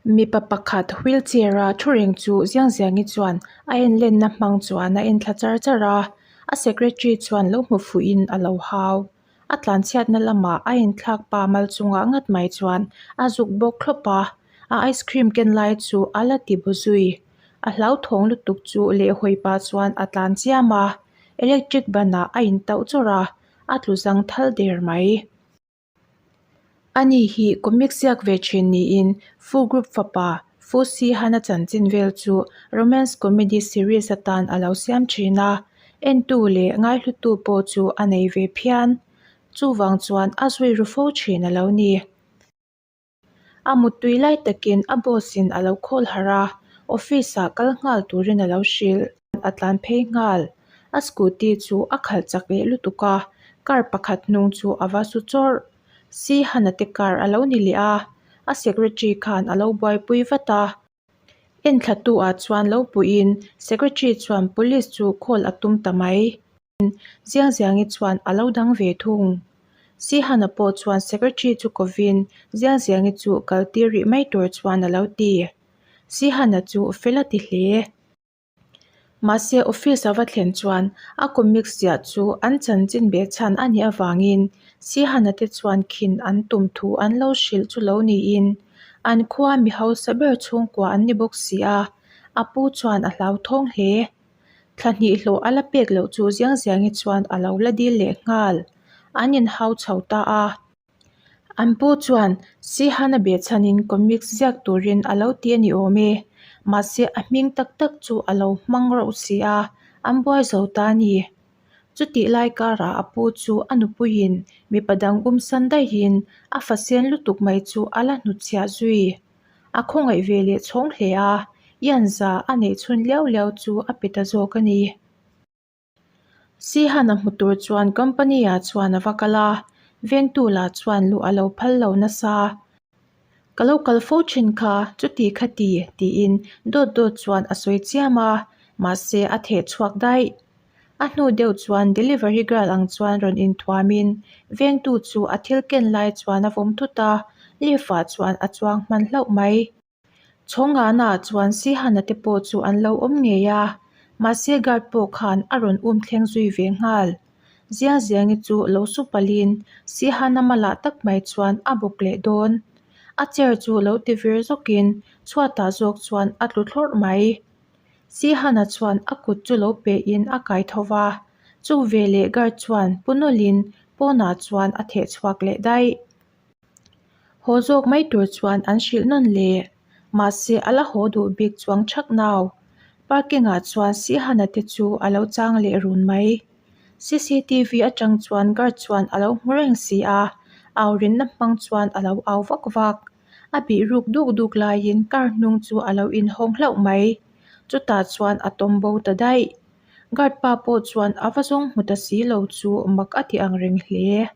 Mipa pakhat wheelchair a thu reng chu Ziangziangi chuan a en lenna hmang chuan a en thla char char a, a secretary chuan lo hmu fuhin a lo hau. A tlanchhiatna lamah a inthlak pa mal chungah ngat mai chuan a zuk bawk thlawp a, a ice cream ken lai chu a la ti bu zui. A hlauthawng lutuk chu lehhawi pah chuan a tlan chiam a, electric banah a intauh chawrh a, a tlu zang thal der mai. Ani hi comic ziak ve thin niin Fu Group fapa Fu Si Han-a chanchin vel chu romance comedy series atan a lo siam thin a, entu leh ngaihlutu pawh chu a nei ve phian. Chuvang chuan a zui ru fo thin a lo ni. A muttui lai takin a boss in a lo call harh a, office ah kal nghal turin a lo hrilh. A tlan phei nghal. A scooty chu a khalh chak leh lutuk a, car pakhat hnung chu a va su chawrh. Si Hana te car a lo ni leh a, a secretary khan a lo buaipui vat a. Enthlatu ah chuan lo puiin secretary chuan police chu call a tum ta mai. Ziangziangi chuan a lo dang ve thung. Sihana pawh chuan secretary chu kovin Ziangziangi chu kal tir rih mai tur chuan a lo ti. Sihana chu fel a ti hle. Mahse office a va thlen chuan a comics ziah chu an chanchin beh chhan a nih avangin Sihana te chuan khin an tum thu an lo hrilh chu lo niin an khua mi hausa ber chhungkua an ni bawk si a, a pu chuan a hlauthawng hle. Thla hnih hlawh a la pek loh chu Ziangziangi chuan a lo la dil leh nghal. An inhau chho ta a. An pu chuan Sihana behchhanin comics ziak turin a lo ti a ni awm e. Mahse a hming tak tak chu a lo hmang rauh si a, an buai zo ta a ni. Chutih lai karah a pu chu a nupuiin mipa dang umsan daihin a fasen lutuk mai chu a la hnutchhiah zui. A khawngaih ve leh chhawng hle a, Ianza a neih chhun liau liau chu a pe ta zawk a ni. Sihan a hmu tur chuan company ah chuan a va kal a, vengtu lah chuan luh a lo phal lo nasa. Ka lo kal fo thin kha, chuti kha ti, tiin dawt dawt chuan a sawi chiam a, mahse a theh chhuak daih. A hnu deuh chuan delivery girl ang chuan rawn inthuamin vengtu chu a thil ken lai chuan a vawm thut a, lift ah chuan a chuang hman hlauh mai. Chhawngana chuan Sihana te pawh chu an lo awm ngei a, mahse guard pawh khan a rawn um thleng zui ve nghal. Ziangziangi chu lo su palhin Sihana malah tak mai chuan a bawk leh dawn. A chair chu lo ti vir zawkin chhuatah zawk chuan a tlu thlawrh mai. Sihana chuan a kut chu lo pehin a kai tho va, chu veleh guard chuan pu nawlhin pawnah chuan a theh chhuak leh daih. Haw zawk mai tur chuan an hrilh nawn le. Mahse a la haw duh bik chuang thak nau. Parking ah chuan Sihana te chu a lo chang leh run mai. CCTV atang chuan guard chuan a lo hmu reng si a, au rinna hmang chuan a lo au vak vak. A bih ruk duk duk laiin car hnung chu a lo inhawng hlauh mai. Chutah chuan a tawm bo ta daih. Guard pa pawh chuan a va zawng hmu ta si lo chu mak a ti ang reng hle.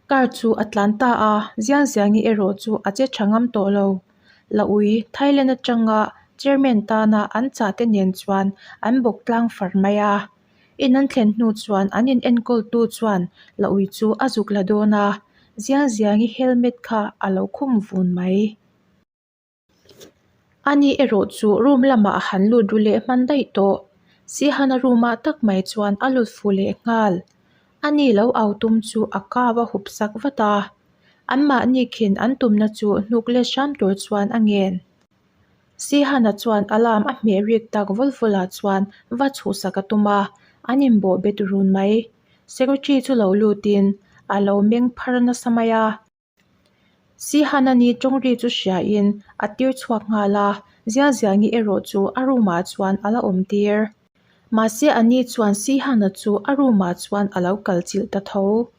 Car chu a tlan ta a, Ziangziangi erawh chu a che tha ngam tawh lo. La ui, Thailand atanga chairman tana an chah te nen chuan an bawk tlang far mai a. In an thlen hnu chuan an in enkawltu chuan la ui chu a zuk la dawn a, Ziangziangi helmet kha a lo khum vun mai. Ani erawh chu room lamah a han lut ru leh hman daih tawh. Sihana room ah tak mai chuan a lut fu leh nghal. Ani lo au tum chu a kau a hup sak vat a. Anmahni khin an tumna chu hnuk let hram tur chuan a ngen. Sihana chuan alarm a hmeh rik tak vul vul ah chuan va chhuhsak a tum a, an inbawh bet run mai. Secretary chu lo lutin a lo meng phar nasa mai a. Sihana ni tawngri chu hriain a tir chhuak nghal a, Ziangziangi erawh chu a room ah chuan a la awm tir. Mahse a ni chuan Sihana chu a room ah chuan a lo kal chilh ta tho.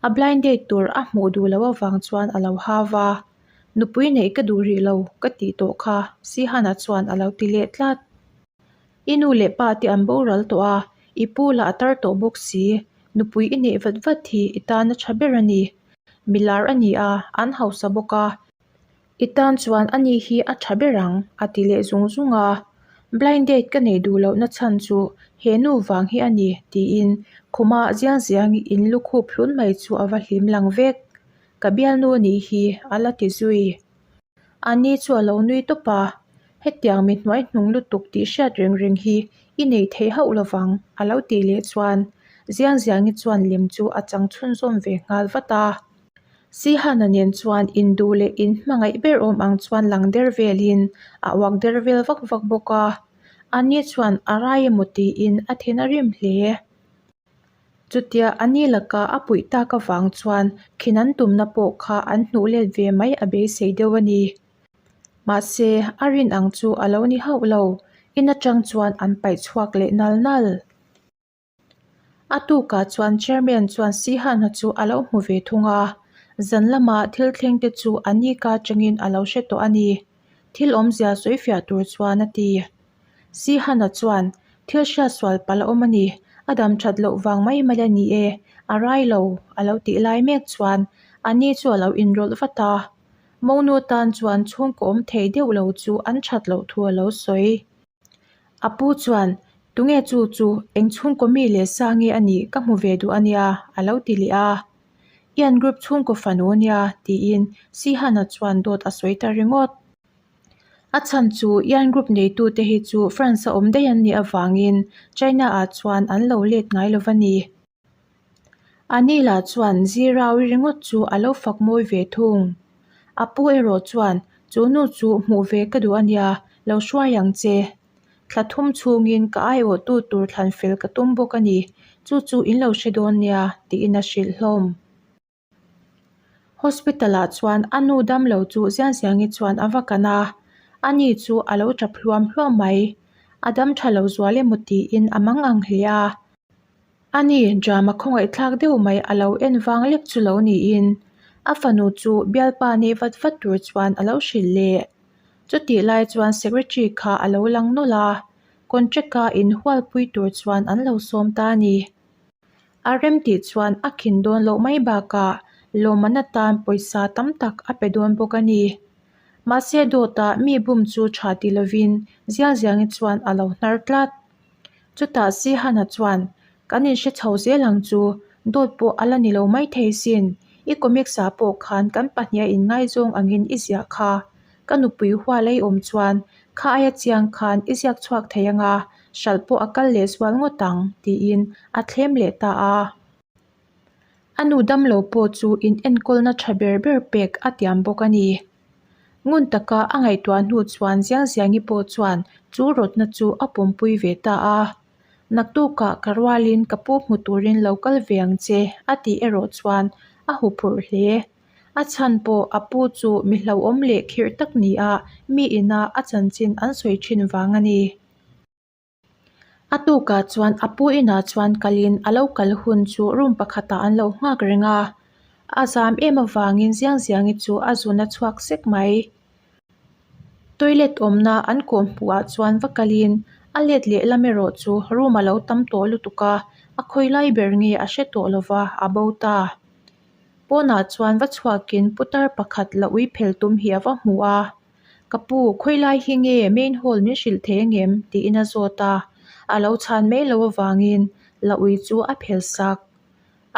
A blind date tur a hmuh duh loh avang chuan a lo hau va, Nupui neih ka duh rih lo ka tih tawh kha Sihana chuan a lo ti leh tlat. I nu leh pa te an boral tawh a, i pu lah a tar tawh bawk si, nupui i neih vat vat hi i tan a tha ber a ni. Milar a ni a, an hausa bawk a. I tan chuan ani hi a tha ber ang, a ti leh zung zung a. Blind date ka neih duh lohna chhan chu he nu vang hi a ni, tiin khuma ziang ziang in lukhup hlun mai chu a va hlim lang vek. Ka bialnu nih hi a la ti zui. Ani chu a lo nui tawp a, Hetiang mi hnuai hnung lutuk tih hriat reng reng hi i nei thei hauh lovang, a lo tih leh chuan Ziang Ziangi chuan lem chu a chang chhunzawm ve nghal vat a. Sihana nen chuan induh leh inhmangaih ber awm ang chuan lang der velin a uak der vel vak vak bawk a. Ani chuan a rai emaw tiin a then a rim hle. Chutia ani laka a puih tak avang chuan khin an tumna pawh kha an hnuh let ve mai a beisei deuh a ni. Mahse, a rin ang chu a lo ni hauh lo, in atang chuan an paih chhuak leh nal nal. A tukah chuan Chairman chuan Sihana chu a lo hmu ve thung a, zan lama thil thleng te chu a nika atangin a lo hre tawh a ni. Thil awmzia sawi fiah tur chuan a ti. Sihana chuan, Thil hriat sual palh a awm a ni, a dam that loh vang mai mai a ni e, a rai lo, a lo tih lai mek chuan a ni chu a lo inrawlh vat a. Monu tan chuan chhungkaw awm thei deuh lo chu an that loh thu a lo sawi. A pu chuan, Tunge chu chu, eng chhungkaw mi leh sa nge a nih ka hmu ve duh a nia, a lo ti leh a. Ian group chhungkaw fanu a nia, tiin Sihana chuan dawt a sawi ta ringawt. A chhan chu Ian group neitute hi chu France-a awm daih an nih avangin China-ah chuan an lo let ngai lo va ni. Anila chuan Ziraui ringawt chu a lo fak mawi ve thung. A pu erawh chuan, Chu nu chu hmuh ve ka duh a nia, lo hruai ang che. Thla thum chhungin ka aiawhtu tur thlan fel ka tum bawk a ni, chu chu in lo hre dawn nia, tiin a hrilh hlawm. Hospital ah chuan a nu damlo chu Zianziangi chuan a va kan a, ani chu a lo tap hluam hluam mai. A dam tha lo zual emaw tiin a mang ang hle a. Ani drama khawngaihthlak deuh mai a lo en vang lek chu lo niin a fanu chu bialpa nei vat vat tur chuan a lo hrilh leh. Chutih lai chuan secretary kha a lo lang nawlh a, contract a inhualpui tur chuan an lo sawm ta a ni. A rem tih chuan a khin dawn loh mai bakah lawmman atan pawisa tam tak a pe dawn bawk a ni. Mahse dawtah mi bum chu tha ti lovin Zialziangi chuan a lo hnar tlat. Chutah Sihana chuan, Kan inhre chho zel ang chu, dawt pawh a la ni lo maithei sin. I comics ah pawh khan kan pahniha inngaizawng angin i ziah kha. Ka nupui hual a i awm chuan kha aia chiang khan i ziak chhuak thei anga hralh pawh a kal leh zual ngawt ang, tiin a thlem leh ta a. A nu damlo pawh chu in enkawlna tha ber ber pek a tiam bawk a ni. Ngun taka a ngaihtuah hnu chuan Ziangziangi pawh chuan chu rawtna chu a pawmpui ve ta a. Naktukah ka rualin ka pu hmu turin lo kal ve ang che, a tih erawh chuan a huphurh hle. A chhan pawh a pu chu mi hlauhawm leh khirh tak nia mi ina a chanchin an sawi thin vang a ni. A tukah chuan a pu inah chuan kalin a lo kal hun chu room pakhatah an lo nghak reng a, a zam em avangin Ziangziangi chu a zun a chhuak sek mai. Toilet awmna an kawh hmuhah chuan va kalin a let leh lam erawh chu room a lo tam tawh lutuk a, a khawi lai ber nge a hre tawh lova a bo ta. Pawnah chuan va chhuakin putar pakhat la ui phel tum hi a va hmu a, Ka pu, khawi lai hi nge main hall min hrilh thei angem? tiin a zawt a, a lo chhan mai loh avangin la ui chu a phel sak.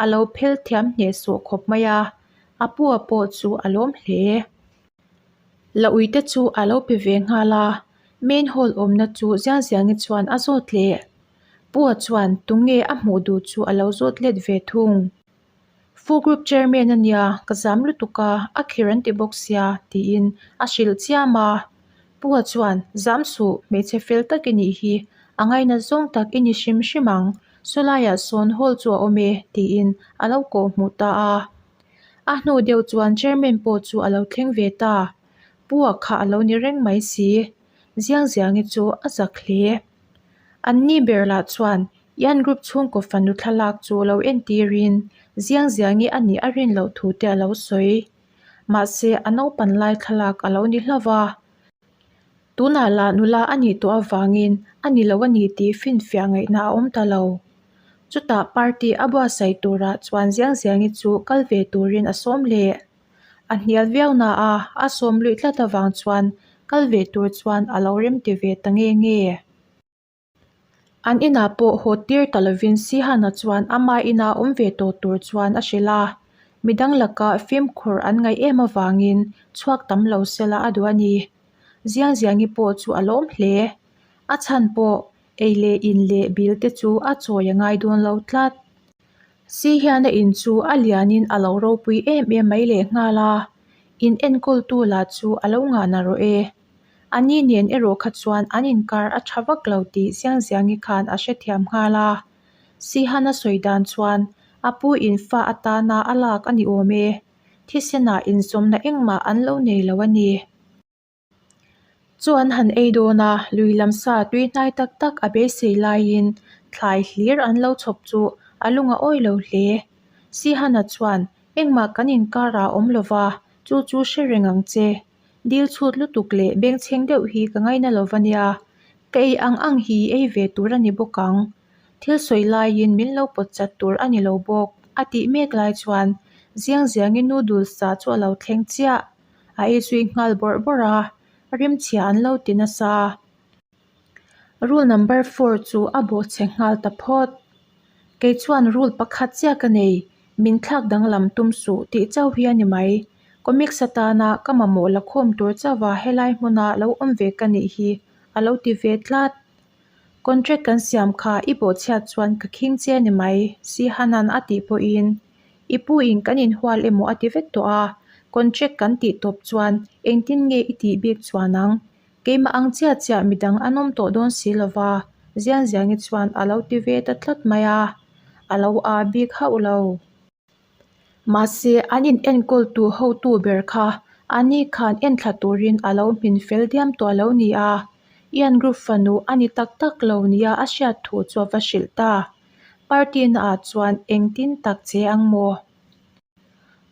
A lo phel thiam hnehsawh khawp mai a, a pu a pawh chu a lawm hle. La ui te chu a lo pe ve nghal a, main hall awmna chu Ziangziangi chuan a zawt leh. Pu a chuan tunge a hmuh duh chu a lo zawt let ve thung. Fu group chairman a nia, ka zam lutuk a, a khir an ti bawk sia, tiin a hrilh chiam a. Pu-a chuan, Zam suh, hmeichhe fel tak i nih hi, a ngaina zawng tak i ni hrim hrim ang, sawlaiah sawn hall chu a awm e, tiin a lo kawh hmuh ta a. A hnu deuh chuan chairman pawh chu a lo thleng ve ta. Pu-a kha a lo ni reng mai si. Ziangziangi chu a zak hle. Anni ber lah chuan Ian group chhungkaw fanu thlalak chu lo entirin Ziangziangi a nih a rin loh thu te a lo sawi. Mahse, a naupan lai thlalak a lo ni hlauh va. Tunah lah nula a nih tawh avangin a ni lo a ni tih finfiah ngaihna a awm ta lo. Chutah party a buatsaih turah chuan Ziangziangi chu kal ve turin a sawm leh. A hnial viau na a, a sawm luih tlat avang chuan kal ve tur chuan a lo remti ve ta nge nge. An inah pawh haw tir ta lovin Sihana chuan ama ina awm ve tawh tur chuan a hrilh a. Midang laka fimkhur an ngaih em avangin chhuak tam lo sela a duh a ni. Ziangziangi pawh chu a lawm hle. A chhan pawh ei leh in leh bil te chu a chawi a ngai dawn lo tlat. Si hian a in chu a lianin a lo ropui em em mai lehnghal a, in enkawltu lah chu a lo ngah na rawh e. A ni nen erawh kha chuan an inkar a tha vak lo tih Ziangziangi khan a hrethiam nghal a. Sihana sawi dan chuan a pu in fa atana a lak a ni awm e, thisenah inzawmna engmah an lo nei lo a ni. Chu an han ei dawn a, lui lam sa tui hnai tak tak a beisei laiin thlai hlir an lo chhawp chu a lung a awi lo hle. Sihana chuan engmah kan inkarah a awm lo va, chu chu hre reng ang che. Dil chhut lutuk leh bengchheng deuh hi ka ngaina lo va nia, ka ei ang ang hi ei ve tur a ni bawk ang. Thil sawi laiin min lo pawt chat tur a ni lo bawk, a tih mek lai chuan Ziang Ziangi noodles sa chu a lo thleng chiah. A ei zui nghal bawrh bawrh a, rimchhia an lo ti nasa. Rule number four chu a bawhchhe nghal ta phawt. Kei chuan rule pakhat chiah ka nei, min thlak danglam tum suh tih chauh hi a ni mai. Comics atana ka mamawh la khawm tur chauha helai hmuna lo awm ve ka nih hi a lo ti ve tlat. Contract kan siam kha i bawhchhiat chuan ka khing che a ni mai, Sihanan a tih pawhin i pu in kan inhual emaw a ti vek tawh a, contract kan tih tawp chuan engtin nge i tih bik chuan ang? Keimah ang chiah chiah midang an awm tawh dawn si lo va, Ziangziangi chuan a lo ti ve ta tlat mai a, a lo aa bik hauh lo. Mahse, an in enkawltu hotu ber kha ani khan enthla turin a lo hmin fel diam tawh a lo ni a, Ian Group fanu a ni tak tak lo nia a hriat thu chu a va hrilh ta. Party naah chuan engtin tak che ang maw?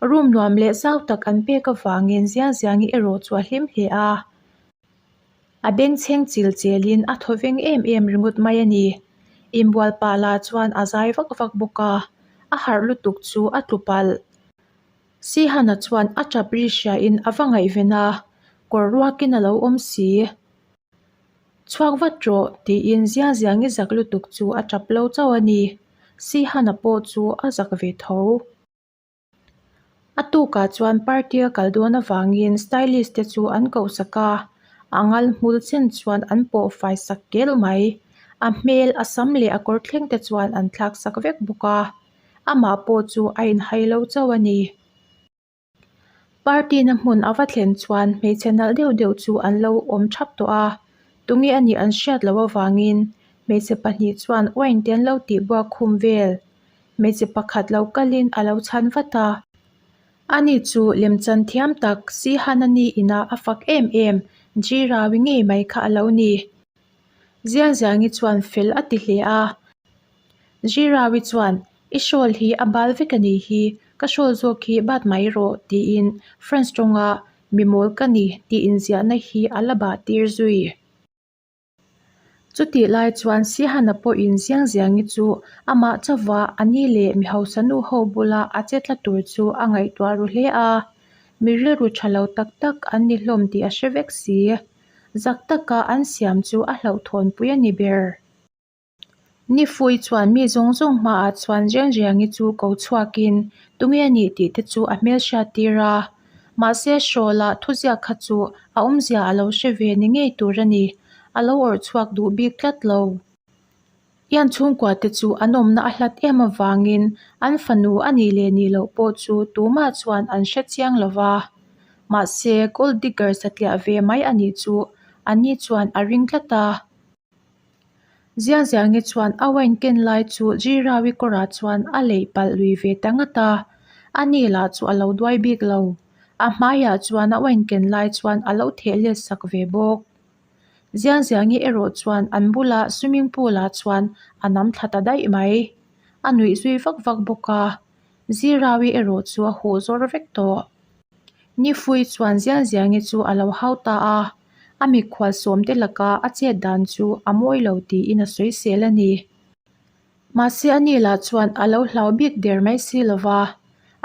Room nuam leh zau tak an pek avangin Ziangziangi erawh chu a hlim hle a. A bengchheng chil chelin a thaw veng em em ringawt mai a ni. Inbual pah lah chuan a zai vak vak bawk a, a harh lutuk chu a tlu palh. Sihana chuan a tap ri hriain a va ngaihven a, kawr ruakin a lo awm si. Chhuak vat rawh tiin Ziangziangi zak lutuk chu a tap lo chauh a ni. Sihana pawh chu a zak ve tho. A tukah chuan party a kal dawn avangin stylist te chu an koh sak a, a ngal hmul chen chuan an pawh fai sak kel mai. A hmel, a sam leh a kawr thleng te chuan an thlak sak vek bawk a, amah pawh chu a inhai lo chauh a ni. Party na hmun a va thlen chuan hmeichhe nalh deuh deuh chu an lo awm thap tawh a, tunge a nih an hriat loh avangin hmeichhe pahnih chuan wine te an lo tih buak khum vel. Hmeichhe pakhat lo kalin a lo chhan vat a, ani chu lemchan thiam tak Sihanani inah a fak em em Jirawi ngei mai kha a lo ni. Ziangziangi chuan fel a ti hle a, Jirawi chuan I shawl hi a bal vek a nih hi, ka shawl zawk hi bat mai rawh tiin French tawnga mi mawl ka ni tih inziahna hi a la bah tir zui. Chutih lai chuan Sihana pawhin Ziangziangi chu amah chauva a ni leh mi hausa nu ho bula a che tla tur chu a ngaihtuah ru hle a, mi rilru tha lo tak tak an ni hlawm tih a hre vek si. Zak taka an siam chu a hlauhthawnpui a ni ber. Nifui chuan mi zawng zawng hmaah chuan Riangriangi chu ko chhuakin tunge a nih tih te chu a hmelhriat tir a. Mahse Hrawla thuziak kha chu a awmzia a lo hre ve ni ngei tur a ni, a lo awrh chhuak duh bik tlat lo. Ian chhungkua te chu an awmna a hlat em avangin an fanu a nih leh nih loh pawh chu tumah chuan an hre chiang lo va. Mahse gold digger satliah ve mai a nih chu ani chuan a ring tlat a. Ziangziangi chuan a wine ken lai chu Jirawi kawrah chuan a leih palh lui ve ta ngat a, a ni lah chu a lo duai bik lo. A hmaiah chuan a wine ken lai chuan a lo theh let sak ve bawk. Ziangziangi erawh chuan an bula swimming pool ah chuan a nam thla ta daih mai. A nuih zui vak vak bawk a, Jirawi erawh chu a huh zawr vek tawh. Nifui chuan Ziangziangi chu a lo hau ta a. A mikhual sawmte laka a chet dan chu a mawi lo tiin a sawisel a ni. Mahse a ni lah chuan a lo hlau bik der mai si lo va,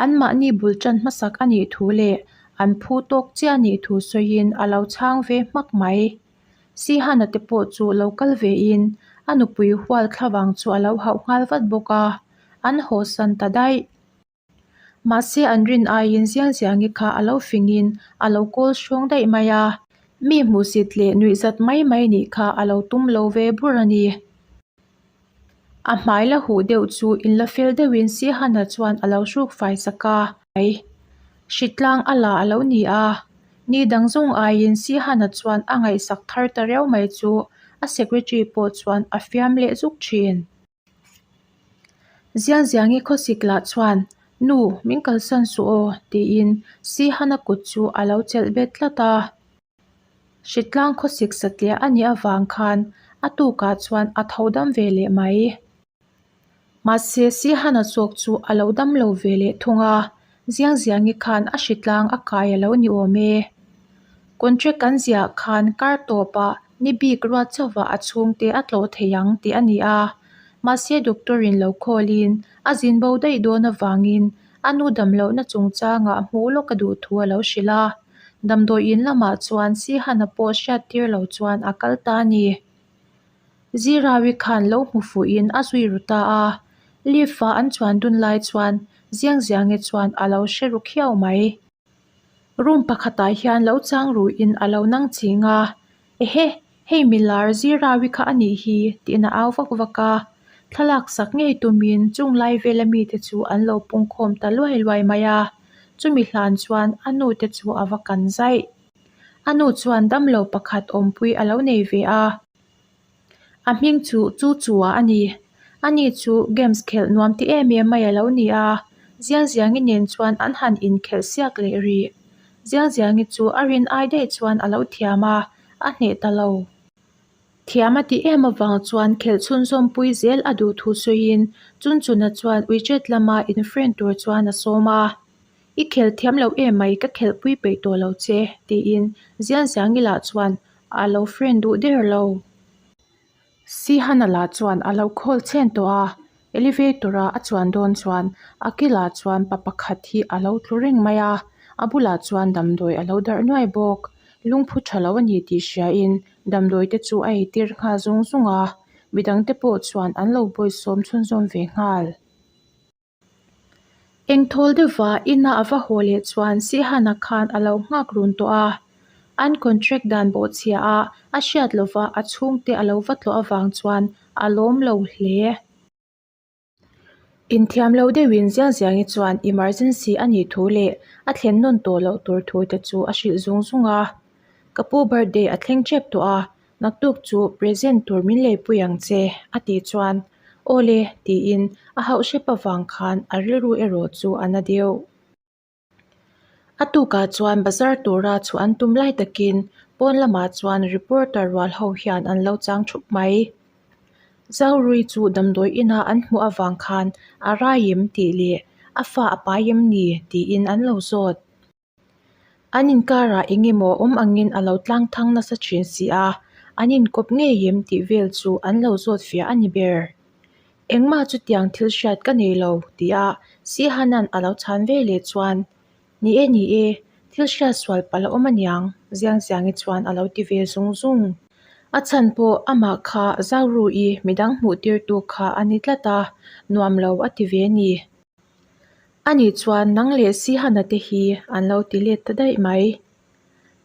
anmahni bul tan hmasak a nih thu leh an phu tawk chiah a nih thu sawiin a lo chhang ve hmak mai. Sihana te pawh chu lo kal vein a nupui hual thlavang chu a lo hauh nghal vat bawk a, an hawsan ta daih. Mahse an rin aiin Ziangziangi kha a lo fingin a lo kawl hrawng daih mai a. Mi hmuhsit leh nuihzat mai mai nih kha a lo tum lo ve bur a ni. A hmai la huh deuh chu inla fel deuhin Sihana chuan a lo hruk fai sak a. Hritlang a la a lo ni a, ni dang zawng aiin Sihana chuan a ngaihsak thar ta riau mai chu a secretary pawh chuan a fiam leh zuk thin. Ziangziangi khawsik lah chuan, Nu, min kalsan suh aw, tiin Sihana kut chu a lo chelh bet tlat a. Hritlang khawsik satliah a nih avang khan a tukah chuan a tho dam ve leh mai. Mahse, Sihana chawk chu a lo dam lo ve leh thung a, Ziangziangi khan a hritlang a kai a lo ni awm e. Contract kan ziah khan kar tawpah ni bik ruat chauhvah a chhungte a tlawh thei ang tih a ni a, mahse doctor-in lo call-in a zin bo daih dawn avangin a nu damlohna chungchangah hmuh lawk a duh thu a lo hrilh a. Damdawi in lamah chuan Sihana pawh hriattir lo chuan a kal ta a ni. Zirawi khan lo hmu fuhin a zui ru ta a, lift-a an chuan dun lai chuan Ziangziangi chuan a lo hre ru khiau mai. Room pakhatah hian lo chang ruin a lo nang ching a, Ehe, hei milar Zirawi kha a nih hi tiin a au vak vak a. Thlalak sak ngei tumin chung lai vela mite chu an lo pungkhawm ta luai luai mai a, chumi hlan chuan a nu te chu a va kan zaih. A nu chuan damlo pakhat awmpui a lo nei ve a. A hming chu Chu Chua a ni. Ani chu games khelh nuam ti em em mai a lo ni a, Ziangziangi nen chuan an han inkhelh siak leh rih. Ziangziangi chu a rin ai daih chuan a lo thiam a, a hneh ta lo. Thiam a ti em avang chuan khelh chhunzawm pui zel a duh thu sawiin Chunchuna chuan WeChat lama in friend tur chuan a sawm a. I khelh thiam lo em mai ka khelh pui peih tawh lo che tiin Ziangziangi lah chuan a lo friend duh der lo. Sihana lah chuan a lo call chhen tawh a, elevator a a chuan dawn chuan a kilah chuan pa pakhat hi a lo tlu reng mai a, a bulah chuan damdawi a lo darh nuai bawk. Lungphu tha lo a ni tih hriain damdawi te chu a eitir nghal zung zung a, midang te pawh chuan an lo bawihsawm chhunzawm ve nghal. Engthawl deuhva ina a va haw leh chuan Sihana khan a lo nghak run tawh a. An contract dan bawhchhia a a hriat lova a chhungte a lo va tlawh avang chuan a lawm lo hle. Inthiam lo deuhin Ziangziangi chuan emergency a nih thu leh a thlen nawn tawh loh tur thu te chu a hrilh zung zung a. Ka pu birthday a thleng tep tawh a, Naktuk chu present tur min leipui ang che, a tih chuan, Aw le, tiin a hauh hrep avang khan a rilru erawh chu a na deuh. A tukah chuan bazar tura chhuah an tum lai takin pawn lamah chuan reporter rual ho hian an lo chang thup mai. Zaurui chu damdawi ina an hmuh avang khan a rai em tih leh a fa a pai em ni tiin an lo zawt. An inkarah eng emaw awm angin a lo tlang thang nasa thin si a, an inkawp ngei em tih vel chu an lo zawt fiah a ni ber. Engmah chutiang thil hriat ka nei lo tia Sihanan a lo chhan ve leh chuan, Ni e ni e, thil hriat sual palh a awm aniang Ziangziangi chuan a lo ti ve zung zung. A chhan pawh amah kha Zauru-i midang hmuh tirtu kha a ni tlat a, nuam lo a ti ve ni. Ani chuan nang leh Sihana te hi an lo ti let ta daih mai.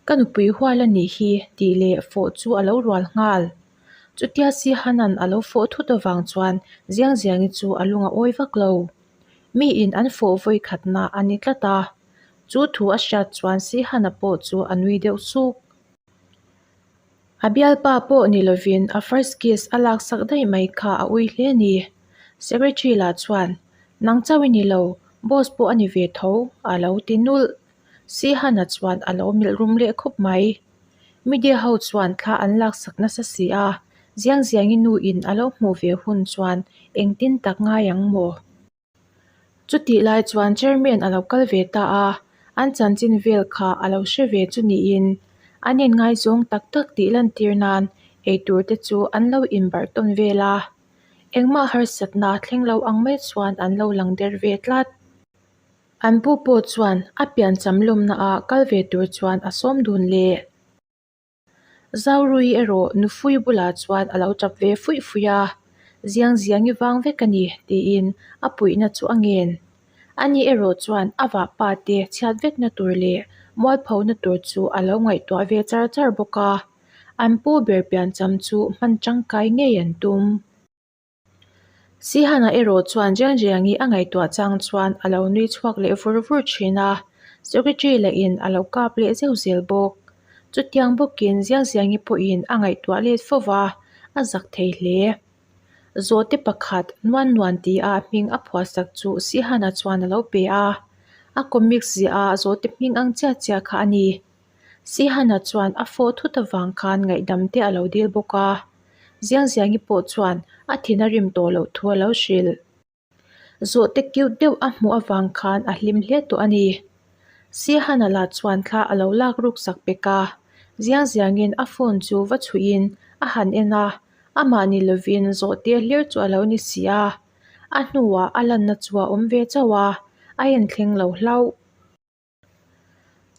Ka nupui hual a nih hi tih leh fawh chu a lo rual nghal. Chutia Sihana'n a lo fawh thut avang chuan Ziangziangi chu a lung a awi vak lo. Miin an fawh vawi khatna a ni tlat a. Chu thu a hriat chuan Sihana pawh chu a nui deuh suk. A bialpa pawh ni lovin a first kiss a laksak daih mai kha a ui hle a ni. Secretary lah chuan, Nang chauh i ni lo, boss pawh a ni ve tho, a lo ti nulh. Sihana chuan a lo melh rum leh khawp mai. Media ho chuan thla an laksak nasa si a, Ziangziangi nu in a lo hmuh ve hun chuan engtin tak ngai ang maw? Chutih lai chuan chairman a lo kal ve ta a, an chanchin vel kha a lo hre ve chu niin an inngaizawng tak tak tih lantir nan eitur te chu an lo inbarh tawn vel a. Engmah harsatna thleng lo ang mai chuan an lo lang der ve tlat. An pu pawh chuan a piancham lawmna ah kal ve tur chuan a sawm dun leh. Zaurui erawh nufui bulah chuan a lo tap ve fuih fuih a, Ziang ziang i vang vek a ni, tiin a puihna chu a ngen. Ani erawh chuan a vahpa te chhiat vekna tur leh mualphona tur chu a lo ngaihtuah ve char char bawk a, an pu ber piancham chu hman tangkai ngei an tum. Sihana erawh chuan Jiangjiangi a ngaihtuah chang chuan a lo nui chhuak leh vur vur thin a, Secretary lahin a lo kap leh zeuh zel bawk. Chutiang bawkin Jiangjiangi pawhin a ngaihtuah let fo va, a zak thei hle. Zawhte pakhat Nuan Nuan tia hming a phuahsak chu Sihana chuan a lo pe a, a comics ziah a zawhte hming ang chiah chiah kha a ni. Sihana chuan a fawh thut avang khan ngaihdam te a lo dil bawk a. Ziangziangi pawh chuan a thin a rim tawh loh thu a lo hrilh. Zawhte cute deuh a hmuh avang khan a hlim hle tawh a ni. Sihana lah chuan thla a lo lak ruk sak pek a. Ziangziangin a phone chu va chhuihin a han en a, amah ni lovin zawhte hlir chu a lo ni si a. A hnuah a lanna chu a awm ve chauh a, a enthleng lo hlauh.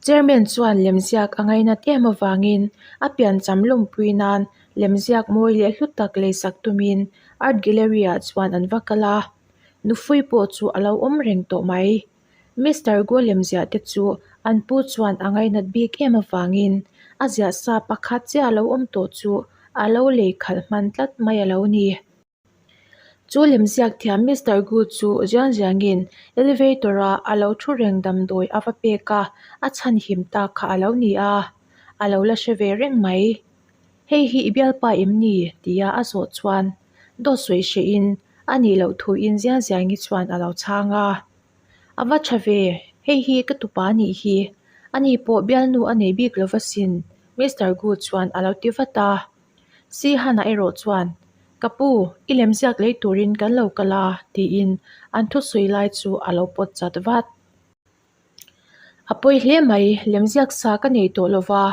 Chairman chuan lemziak a ngainat em avangin a piancham lawmpui nan lemziak mawi leh hlu tak leisak tumin Art Gallery ah chuan an va kal a, nufui pawh chu a lo awm reng tawh mai. Mister Go lemziah te chu an pu chuan a ngainat bik em avangin a ziah sa pakhat chiah a lo awm tawh chu a lo lei khalh hman tlat mai a lo ni. Chu lemziak thiam Mister Gu chu ziang ziangin elevator a a lo thu reng damdawi a va pek a, a chhan him tak kha a lo ni a, a lo la hre ve reng mai. Hei hi i bialpa em ni? tia a zawh chuan dawt sawi hrehin a nih loh thuin ziang ziangi chuan a lo chhang a. A va tha ve, hei hi ka tupa nih hi, ani pawh bialnu a nei bik lo va sin Mister Gu chuan a lo ti vat a. Sihana erawh chuan, Ka pu, i lemziak lei turin kan lo kal a, tiin an thusawi lai chu a lo pawt chat vat. A pawi hle mai, lemziak sa ka nei tawh lo va,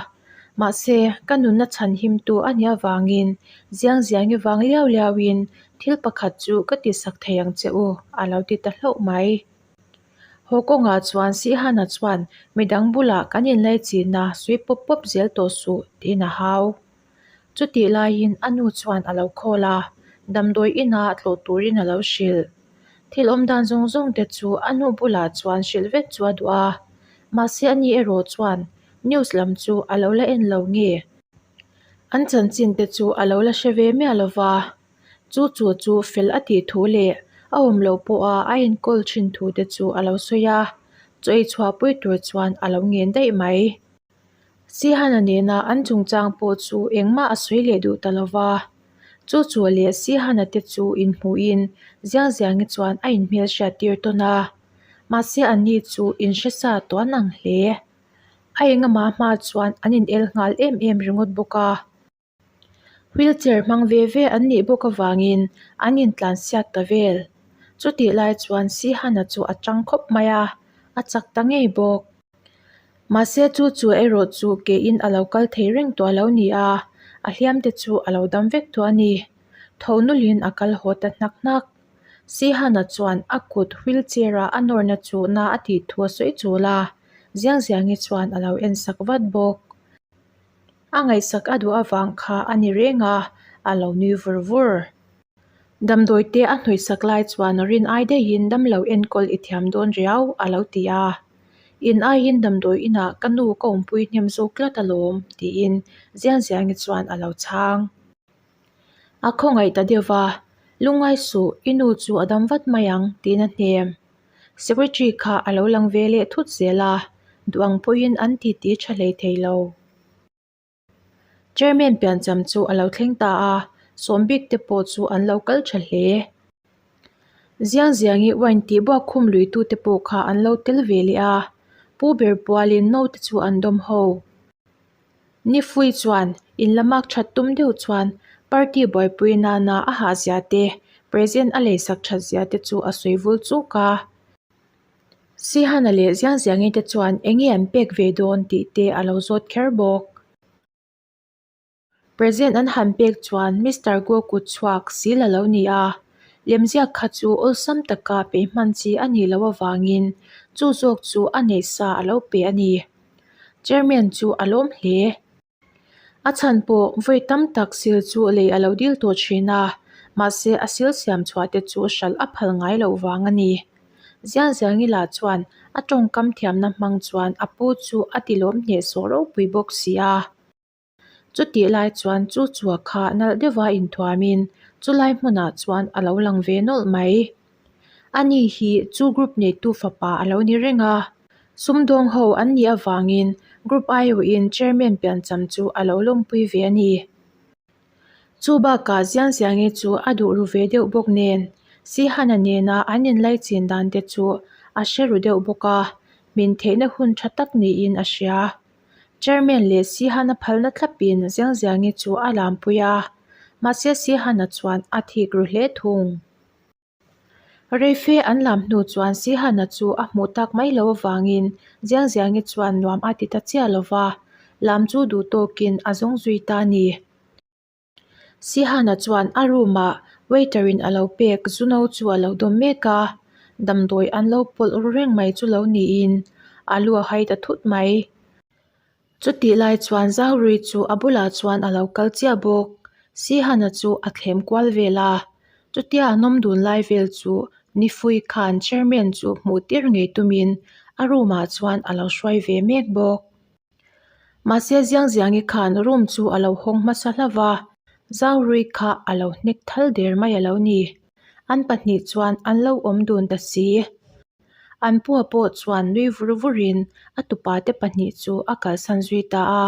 mahse, ka nunna chhan himtu a nih avangin ziang ziangi vang liau liauin thil pakhat chu ka tisak thei ang che u, a lo ti ta hlauh mai. Haw kawngah chuan Sihana chuan midang bulah kan inlaichinna sui pawp pawp zel tawh suh tiin a hau. Chutih laiin a nu chuan a lo call a, damdawi inah tlawh turin a lo hrilh. Thil awm dan zawng zawng te chu a nu bulah chuan hrilh vek chu a duh a, mahse ani erawh chuan news lam chu a lo la en lo nge? An chanchin te chu a lo la hre ve miah lo va. Chu chu chu fel a tih thu leh a awm loh pawha a enkawl thin thu te chu a lo sawi a, chaw ei chhuahpui tur chuan a lo ngen daih mai. Sihana nena an chungchang pawh chu engmah a sawi leh duh ta lo va, chu chu leh Sihana te chu inhmuhin Ziang Ziangi chuan a inhmel hriat tir tawn a, mahse anni chu inhresa tuan ang hle. A engamah hma chuan an inel nghal em em ringawt bawk a. Wheelchair hmang ve ve an nih bawk avangin an intlansiak ta vel. Chutih lai chuan Sihana chu a tang khawp mai a, a chak ta ngei bawk. Mahse chu chu erawh chu kein a lo kal thei reng tawh a lo ni a, a hliam te chu a lo dam vek tawh a ni. Tho nulhin a kal haw ta hnak hnak. Sihana chuan a kut wheelchair a a nawrna chu na a tih thu a sawi chul a, Ziang Ziangi chuan a lo ensak vat bawk. A ngaihsak a duh avang kha a ni reng a, a lo nui vur vur. Damdawi te a hnawihsak lai chuan rin ai daihin damlo enkawl i thiam dawn riau a lo ti a. In aiin damdawi inah ka nu ka awmpui hnem zawk tlat alawm tiin Ziang Ziangi chuan a lo chhang. A khawngaih ta deuh va, Lungngai suh, i nu chu a dam vat mai ang tiin a hnem. Secretary kha a lo lang ve leh thut zel a, duh ang pawhin an titi tha hlei thei lo. Chairman piancham chu a lo thleng ta a, sawmbik te pawh chu an lo kal tha hle. Ziang ziangi wine tih buak khum lui tu te pawh kha an lo tel ve leh a, pu ber pualin note chu an dawm ho. Nifui chuan in la mak that tum deuh chuan party buaipui nana a hah zia te, present a leisak that zia te chu a sawi vul chuk a. Sihana leh Ziang Ziangi te chuan eng nge an pek ve dawn tih te a lo zawt kher bawk. Present an han pek chuan Mister Guo kut chhuak sil a lo ni a, lemziak kha chu awlsam taka pe hman chi a nih loh avangin chu zawk chu a neih sa a lo pe a ni. Chairman chu a lawm hle. A chhan pawh vawi tam tak sil chu lei a lo dil tawh thin a, mahse a sil siam chhuah te chu hralh a phal ngai loh vang a ni. Ziangziangi lah chuan a tawngkam thiamna hmang chuan a pu chu a ti lawm hnehsawh ropui bawk si a. Chutih lai chuan chu chua kha nalh deuha inthuamin chulai hmunah chuan a lo lang ve nawlh mai. Ani hi chu group neitu fapa a lo ni reng a, sumdawng ho an nih avangin group aiawhin chairman piancham chu a lo lawmpui ve a ni. Chu bakah Ziangziangi chu a duh ru ve deuh bawk nen, Sihana nena an inlaichin dan te chu a hre ru deuh bawk a, min theihna hun tha tak niin a hria. Chairman leh Sihana phalna thlapin Ziangziangi chu a lampui a, mahse Sihana chuan a thik ru hle thung. Reife an lam hnu chuan Sihana chu a hmuh tak mai lo avangin Ziangziangi chuan nuam a ti ta chiah lo va, lam chu duh tawkin a zawng zui ta a ni. Sihana chuan a room ah waiter in a lo pek zu no chu a lo dawm mek a, damdawi an lo pawlh ru reng mai chu lo niin a lu a hai ta thut mai. Chutih lai chuan Zaurui chu a bulah chuan a lo kal chiah bawk. Sihana chu a thlem kual vel a, chutia an awm dun lai vel chu Nifui khan chairman chu hmuh tir ngei tumin a room ah chuan a lo hruai ve mek bawk. Mahse Ziangziangi khan room chu a lo hawng hmasa hlauh va, Zaurui kha a lo hnek thal der mai a lo ni. An pahnih chuan an lo awm dun ta si. An pua pawh chuan nui vur vurin a tupa te pahnih chu a kalsan zui ta a,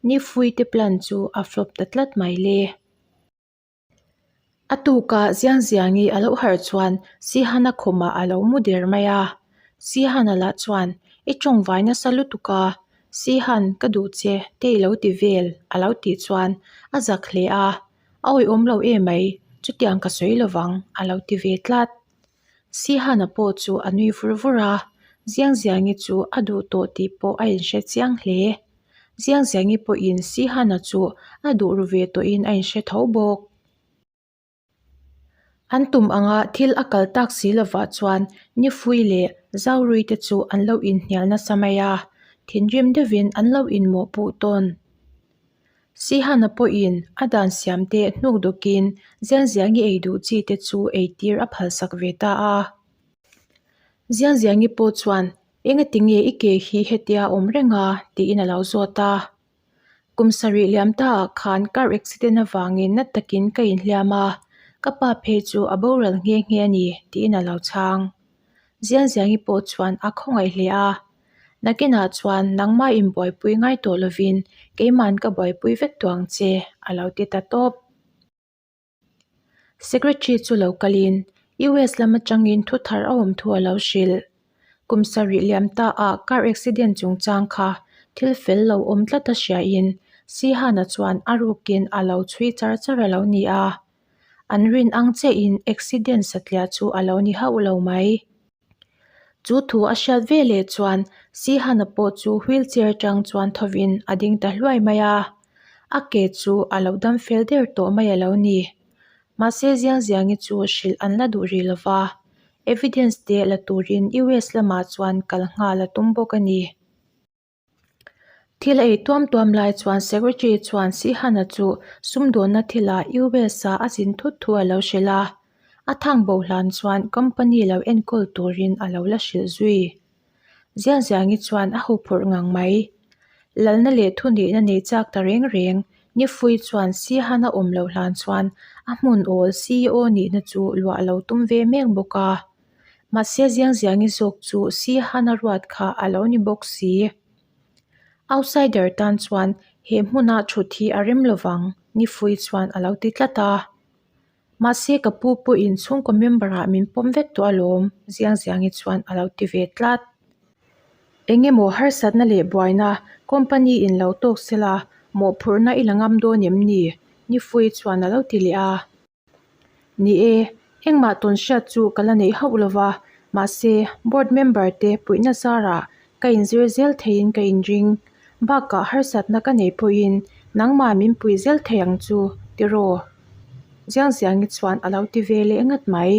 Nifui te plan chu a flop ta tlat mai le. A tukah Ziangziangi a lo harh chuan Sihana khumah a lo mu der mai a, Sihana lah chuan I tawngvai nasa lutuk a, Sihan ka duh che te i lo ti vel a lo tih chuan a zak hle a, a awihawm lo emai chutiang ka sawi lovang a lo ti ve tlat. Sihana pawh chu a nui vur vur a, Ziangziangi chu a duh tawh tih pawh a inhre chiang hle. Ziangziangi pawhin Sihana chu a duh ru ve tawhin a inhre tho bawk. An tum anga thil a kal tak si lovah chuan Nifui leh Zaurui te chu an lo inhnial nasa mai a, thinrim deuhin an lo inmawhpuh tawn. Sihana pawhin a dan siam te hnuk dawkin Ziangziangi ei duh chi te chu ei tir a phalsak ve ta a. Ziangziangi pawh chuan engati nge i ke hi hetia awm reng a tiin a lo zawt a. Kum sarih liam ta ah khan car accident avangin na takin ka inhliam a, ka pa phei chu a boral nghe nghe a ni tiin a lo chhang. Ziangziangi pawh chuan a khawngaih hle a. Nakinah chuan nangmah inbuaipui ngai tawh lovin keima'n ka buaipui vek tawh ang che, a lo ti ta tawp. Secretary chu lo kalin US lam atangin thu thar a awm thu a lo hrilh. Kum sarih liam ta ah car accident chungchang kha thil fel lo awm tlat a hriain Sihana chuan a rukin a lo chhui char char a lo ni a. An rin ang chiahin accident satliah chu a lo ni hauh lo mai. Chu thu a hriat ve leh chuan Sihana pawh chu wheelchair atang chuan thovin a ding ta hluai mai a, a ke chu a lo dam fel der tawh mai a lo ni. Mahse Ziangziangi chu hrilh an la duh rih lova, evidence te la turin US lamah chuan kal nghal a tum bawk a ni. Thil ei tuam tuam lai chuan Secretary chuan Sihana chu sumdawnna thilah US-a a zin thut thu a lo hrilh a, a thang bo hlan chuan company lo enkawl turin a lo la hrilh zui. Ziangziangi chuan a huphurh ngang mai. Lalna leh thunihna nei chak ta reng reng, Nifui chuan Sihana awm lo hlan chuan a hmun awl CEO nihna chu luah lo tum ve mek bawk a. Mahse Ziangziangi zawk chu Sihana ruat kha a lo ni bawk si. Outsider tan chuan he hmuna thut hi a rem lovang, Nifui chuan a lo ti tlat a. Mahse ka pu pawhin chhungkaw member ah min pawm vek tawh alawm, Ziangziangi chuan a lo ti ve tlat. Eng emaw harsatna leh buaina company in lo tawk sela mawhphurhna i la ngam dawn em ni? Nifui chuan a lo ti leh a. Ni e, engmah tawn hriat chu ka la neih hauh lo va, mahse board member te puihna zarah ka inzir zel theiin ka inring. Bakah harsatna ka nei pawhin nangmah min pui zel thei ang chu tiraw? Ziangziangi chuan a lo ti ve leh ngat mai.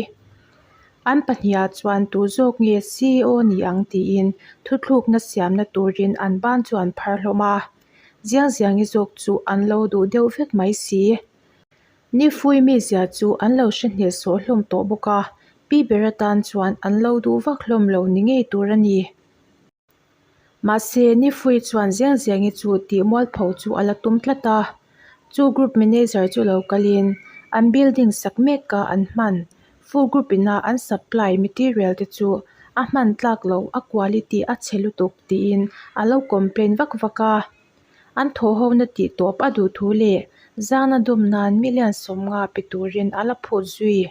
An pahniha chuan tu zawk nge CEO ni ang tiin thuthlukna siamna turin an ban chu an phar hlawm a. Ziangziangi zawk chu an lo duh deuh vek mai si. Nifui mizia chu an lo hre hneh sawh hlawm tawh bawk a, Pi ber atan chuan an lo duh vak hlawm lo ni ngei tur a ni. Mahse, Nifui chuan Ziang Ziangi chu tih mualpho chu a la tum tlat a. Chu group manager chu lo kalin an building sak meka an hman Fu group ina an supply material te chu a hman tlak loh, a quality a chhe lutuk tiin a lo complain vak vak a. An thawhhona tih tawp a duh thu leh zana dawm nan million 50 pe turin a la phut zui.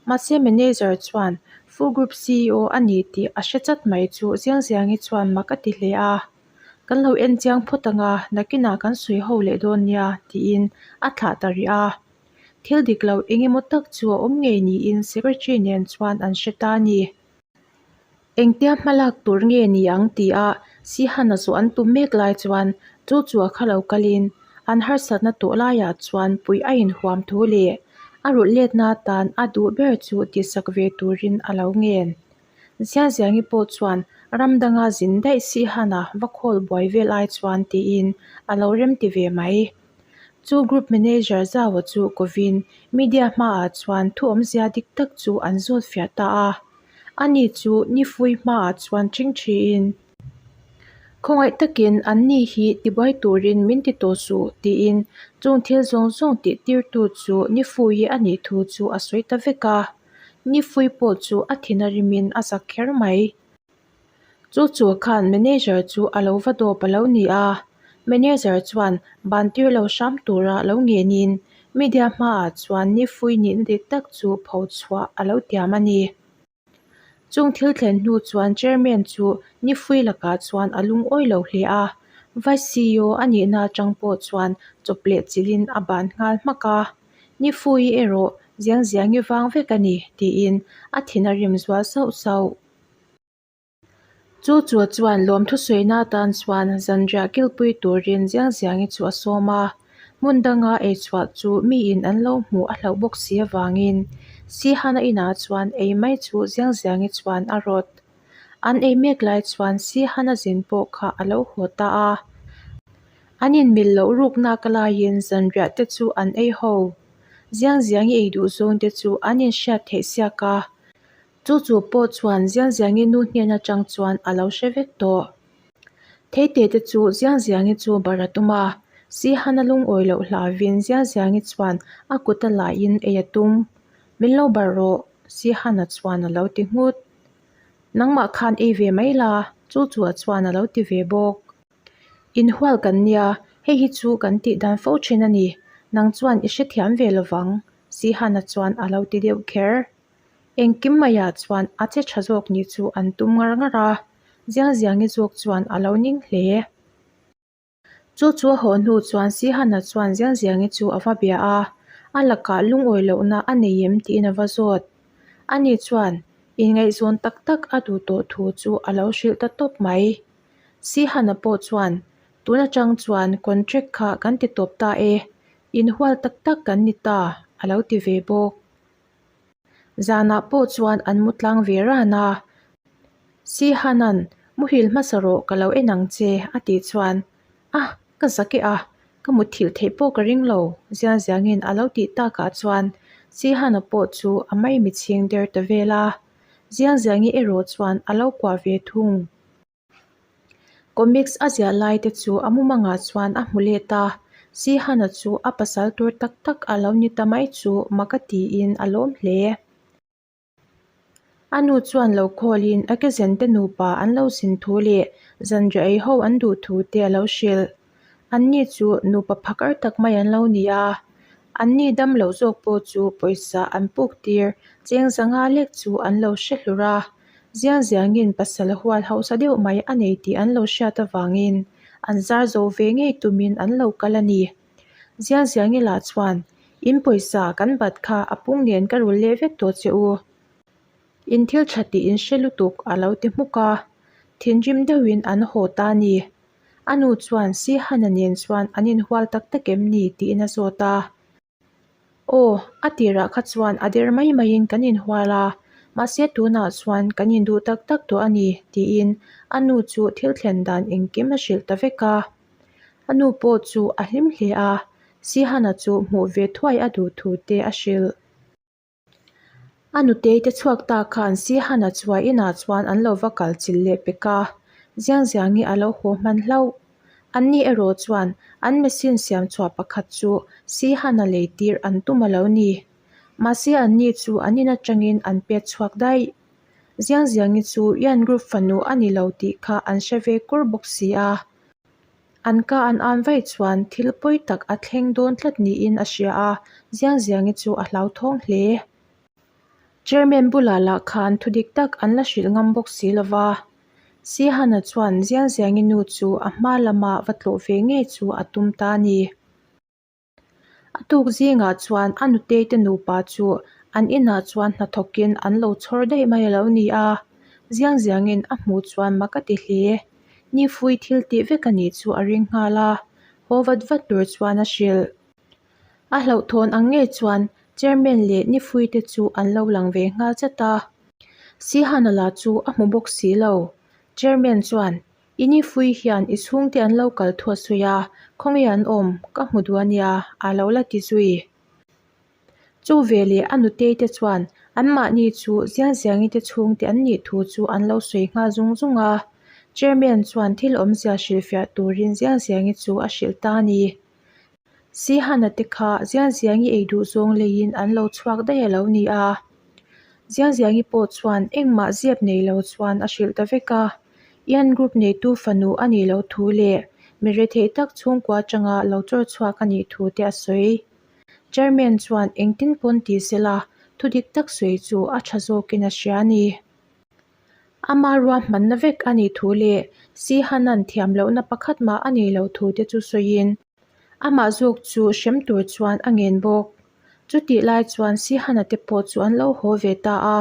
Mahse manager chuan Fu Group CEO a ni tih a hre chat mai chu Ziang Ziangi chuan mak a ti hle a. Kan lo en chiang phawt anga nakinah kan sawi ho leh dawn nia tiin a thlah ta rih a. Thil dik lo eng emaw tak chu a awm ngei niin secretary nen chuan an hre ta a ni. Engtia hmalak tur nge ni ang tia Sihana zawh an tum mek lai chuan chu chu a kha lo kalin an harsatna tawh laiah chuan puih a inhuam thu leh a rulh letna atan a duh ber chu tihsak ve turin a lo ngen. Ziaziangi pawh chuan ram danga zin daih Sihana va khawl buai vel ai chuan tiin a lo remti ve mai. Chu group manager Zaua chu kovin media hmaah chuan thu awmzia dik tak chu an zawt fiah ta a. Ani chu nifui hmaah chuan ṭhing ṭhiin, Khawngaih takin an ni hi tibuai turin min ti tawh suh tiin chung thil zawng zawng tih tirtu chu nifui a nih thu chu a sawi ta vek a. Nifui pawh chu a thin a rimin a zak kher mai. Chu chu khan manager chu a lo va dawp a lo ni a, manager chuan ban tir lo hram tura lo ngenin media hmaah chuan nifui nihna dik tak chu pho chhuah a lo tiam a ni. Chung thil thlen hnu chuan chairman chu nifui lakah chuan a lungawi lo hle a, vice CEO a nihna atang pawh chuan chawp leh chilhin a ban nghal hmak a, nifui erawh ziang ziangi vang vek a ni tiin a thin a rim zual sauh sauh. Chu chu chuan lawmthu sawiina atan chuan zanriah kilpui turin Ziang Ziangi chu a sawm a, hmun danga ei chhuah chu miin an lo hmuh a hlauh bawk si avangin Sihana inah chuan ei mai chu Ziang Ziangi chuan a rawt. An ei mek lai chuan Sihana zin pawh kha a lo haw ta a, an inmil loh ruknak laiin zanriah te chu an ei ho. Ziang Ziangi ei duh zawng te chu an inhriat theih siak a. Chu chu pawh chuan Ziangziangi nu hnen atang chuan a lo hre vek tawh. Theite te chu Ziangziangi chu bar a tum a, Sihana lungawi loh hlauvin Ziangziangi chuan a kut a laiin ei a tum. Min lo bar rawh, Sihana chuan a lo ti nghut. Nangmah khan ei ve mai la, chu chu a chuan a lo ti ve bawk. Inhual kan nia, hei hi chu kan tih dan fo thin a ni, nang chuan i hrethiam ve lovang, Sihana chuan a lo ti deuh kher. Engkim maiah chuan a che tha zawk nih chu an tum ngar ngar a, Ziangziangi zawk chuan a lo ning hle. Chu chu a haw hnu chuan Sihana chuan Ziangziangi chu a va bia a, a lakah lungawi lohna a nei em tiin a va zawt. Ani chuan inngaihzawn tak tak a duh tawh thu chu a lo hrilh ta tawp mai. Sihana pawh chuan, Tun atang chuan contract kha kan ti tawp ta e, inhual tak tak kan ni ta, a lo ti ve bawk. Zanah pawh chuan an mu tlang ve ran a, Sihanan, Muhil hmasa rawh ka lo en ang che a tih chuan, Ah, ka zak e a, ka mutthilh theih pawh ka ring lo ziang ziangin a lo tih takah chuan Sihana pawh chu a maimi chhing der ta vel a, ziang ziangi erawh chuan a lo kuah ve thung. Comics a ziah lai te chu a mumangah chuan a hmu let a, Sihana chu a pasal tur tak tak a lo ni ta mai chu mak a tiin a lawm hle. A nu chuan lo khawlin a kezen te nupa an lo zin thu leh zanriah ei ho an duh thu te a lo hrilh. Anni chu nupa phakar tak mai an lo ni a, anni dam loh zawk pawh chu pawisa an puk tir cheng zanga lek chu an lo hre hlur a, ziang ziangin pasal hual hausa deuh mai a nei tih an lo hriat avangin an zar zo ve ngei tumin an lo kal a ni. Ziang ziangi lah chuan, In pawisa kan bat kha a pung nen ka rul leh vek tawh che u. In thil tha tih in hre lutuk a lo ti hmuk a, thinrim deuhin an haw ta a ni. A nu chuan Sihana nen chuan an inhual tak tak em ni tiin a zawt a. Aw, a tirah kha chuan a der mai maiin kan inhual a, mahse tunah chuan kan induh tak tak tawh a ni tiin a nu chu thil thlen dan engkim a hrilh ta vek a. A nu pawh chu a hlim hle a, Sihana chu hmuh ve thuai a duh thu te a hrilh. A nutei te chhuak ta khan Sihana chua inah chuan an lo va kal chilh leh pek a, Ziangziangi a lo haw hman hlauh. Anni erawh chuan an machine siam chhuah pakhat chu Sihana lei tir an tum a lo ni. Mahse anni chu an in atangin an pet chhuak daih. Ziangziangi chu Yan Group fanu a ni lo tih kha an hre ve kur bawk si a. An ka an an vaih chuan thil pawi tak a thleng dawn tlat niin a hria a, Ziangziangi chu a hlauthawng hle. Chairman bulah lah khan thudik tak an la hrilh ngam bawk si lo va. Sihana chuan Ziangziangi nu chu a hma lama va tlawh ve ngei chu a tum ta a ni. A tuk zingah chuan a nutei te nupa chu an inah chuan hnathawkin an lo chhawr daih mai a lo ni a, Ziangziangin a hmuh chuan mak a ti hle. Nifui thil tih vek a nih chu a ring nghal a, haw vat vat tur chuan a hrilh. A hlauhthawn ang ngei chuan Chairman leh Nifui te chu an lo lang ve nghal chat a, Sihana lah chu a hmu bawk si lo. Chairman chuan I nifui hian i chhungte an lo kal thu a sawi a, khawnge an awm, ka hmu duh a nia, a lo la ti zui. Chu veleh a nutei te chuan anmahni chu Ziangziangi te chhungte an nih thu chu an lo sawi nghal zung zung a. Chairman chuan thil awmzia hrilhfiah turin Ziangziangi chu a hrilh ta a ni. Sihana te kha Ziangziangi ei duh zawng leiin an lo chhuak daih a lo ni a. Ziangziangi pawh chuan engmah zep nei lo chuan a hrilh ta vek a. Ian Group neitu fanu a nih loh thu leh mi rethei tak chhungkua atanga lo chawr chhuak a nih thu te a sawi. Chairman chuan engtin pawn ti sela thu dik tak sawi chu a tha zawkin a hria a ni. Ama ruahmanna vek a nih thu leh Sihanan thiam lohna pakhat mah a nei loh thu te chu sawiin amah zawk chu hrem tur chuan a ngen bawk. Chutih lai chuan Sihana te pawh chu an lo haw ve ta a,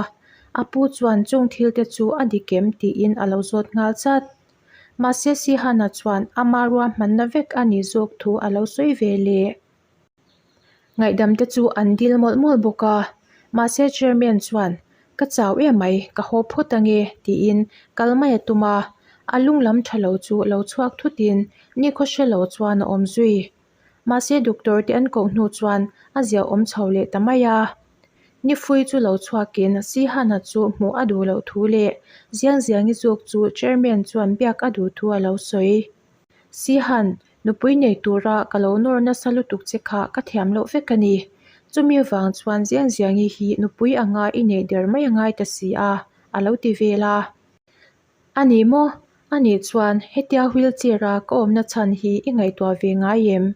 a pu chuan chung thil te chu a dik em tiin a lo zawt nghal chat. Mahse Sihana chuan ama ruahmanna vek a nih zawk thu a lo sawi ve leh. Ngaihdam te chu an dil mawlh mawlh bawk a, mahse chairman chuan ka chau em mai ka haw phawt ange tiin kal mai a tum a, a lung lam tha lo chu lo chhuak thutin nikhaw hre lo chuan a awm zui. Mahse doctor te an koh hnu chuan a zia awm chho leh ta mai a. Nifui chu lo chhuakin Sihana chu hmuh a duh loh thu leh Ziangziangi zawk chu chairman chuan biak a duh thu a lo sawi. Sihan, nupui nei tura ka lo nawr nasa lutuk che kha ka thiam loh vek a ni. Chumi vang chuan Ziangziangi hi nupui anga i neih der mai a ngai ta si a, a lo ti vel a. A ni maw? A nih chuan hetia wheelchair a ka awmna chhan hi i ngaihtuah ve ngai em?